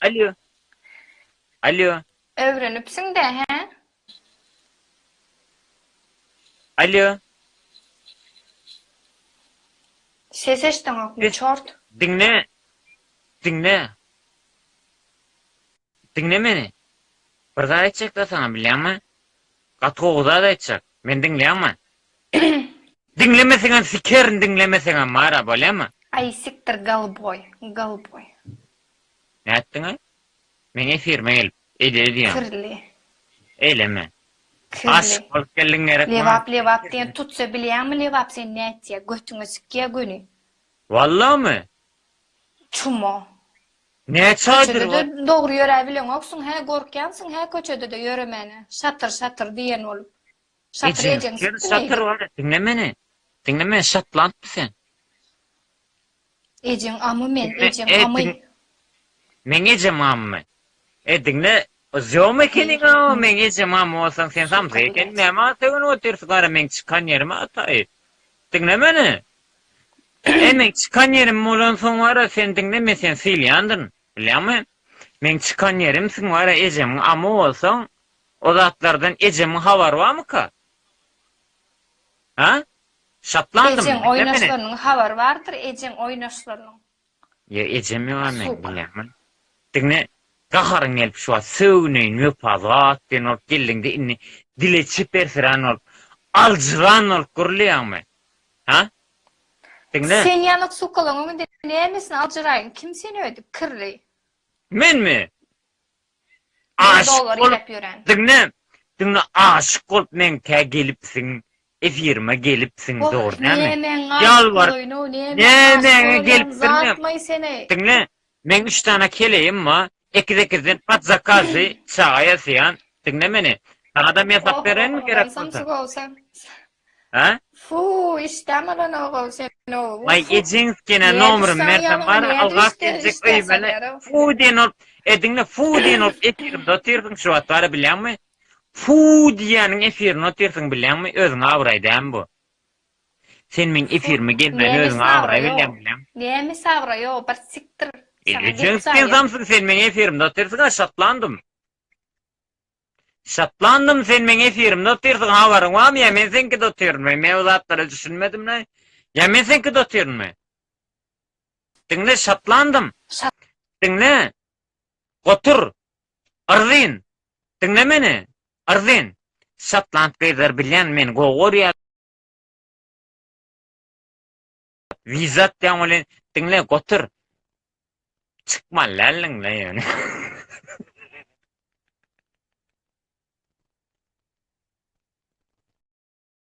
Alýo. Alýo. Öwrenipsiň-dä, hä? Alýo. Ses eşdeňokmy, çort? Diňle. Diňle. Diňle meni. Bir zat aýtjakda saňa bilýäňmi? Gaty gowy zat aýtjak. Meni diňleýäňmi? Diňlemeseňem sikerin diňlemeseňem bara bolýamy? Aý sikdir golboý, golboý. Nätdiňaý? Meň efirime gelip eýle edýäň. Kirli. Eýleme. Kirli. Aşyk bolup geldiň gerek maňa. Lebap lebap diýen tutsa bilýäňmi lebap seni nätýä götüňe sikýä göni. Wallamy? Çumo. Näçe aýdyr Köçede-de dogry ýöräbileňoksyň hä gorkýansyň hä köçede-de ýöremäne şatyr şatyr diýen bolup. Şatyr Ejeň ejeň sen sikdi şatyr meý. bar diňle meni. Diňle meni şatlanypmy sen? Ejeň amy men Diňle ejeň e amy. diň Meň ejem ammy. E diňle zýom ekeniň a meň ejem amy bolsaň sen Suka samsyk ekeniň blýat. näme maňa sögünip otyrsyň gara meň çykan ýerim ataý. Diňle meni. E meň çykan ýerim bolansoň bara sen diňle men seni sylaýandyryn. Bilýäňmi? Meň çykan ýerimsiň bara ejemiň amy bolsaň o zatlardan ejemiň habary barmyka? Ha? Şatlandym. Ejeň Diňle meni. oýnaşlarynyň habary bardyr ejeň oýnaşlarynyň. Ýa ejem ýok meň Suka. bilýäňmi? Diňle gaharyň gelip şu wagt sögüneýin wepa zat diýen bolup geldiňde indi dile çepersirän bolup aljyran bolup gürleýäňmi? Ha? Diňle. Sen ýalyk sukalaň öňünde nämesini aljyraýyn kim seni öýdüp kirli. Menmi? Men Aşyk dollar bolup iýläp ýören. diňle diňle aşyk bolup meňkä gelipsiň efirime gelipsiň Oh dogry dälmi? nämäň aşyk Ýalbaryp bolaýyn-ow nämäň aşyk nämäňe bolýan gelipdirmi? zatmaý sen-eý. Diňle meň üç sany keleýim bar ekizekizden pod zakazy çaga ýasaýan diňle meni saňadam ýasap Oh bereýinmi gerek ondan bolsa? samsyk ow sen. Ha? Fu işdäm alanogow sen-ow Waý fu. ejeň sikene Nä nomerymy düşseň bersem ýalyňa bar nä ylgap düşdi geljek işdä öýüme salýarow. fu diýen bolup e diňle fu diýen bolup efirimde otyrsyň şu wagt bara bilýäňmi? Fu diýýäniň efirinde otyrsyň bilýäňmi? Özüňe abraý dämi bu? Sen meň Fu efirime gelmän özüňe nämesi abraý abraý-ow? bilýäň bilýäňmi? Nämesi abraý-ow bir sikdir saňa Ejeň gep siken jaýa. samsyk sen meň efirimde otyrsyň a şatlandym. Şatlandym sen meň efirimde otyrsyň habaryň barmy ýa men seňkide otyrynmy men o zatlara düşünmedimle ýa men seňkide otyrynmy diňle şatlandym diňle gotur yrzyn diňle meni yrzyn şatland gyzlar bilýän meni gowy görýär wiza atýaň welin diňle gotur çykmaly däldiňle ýöne.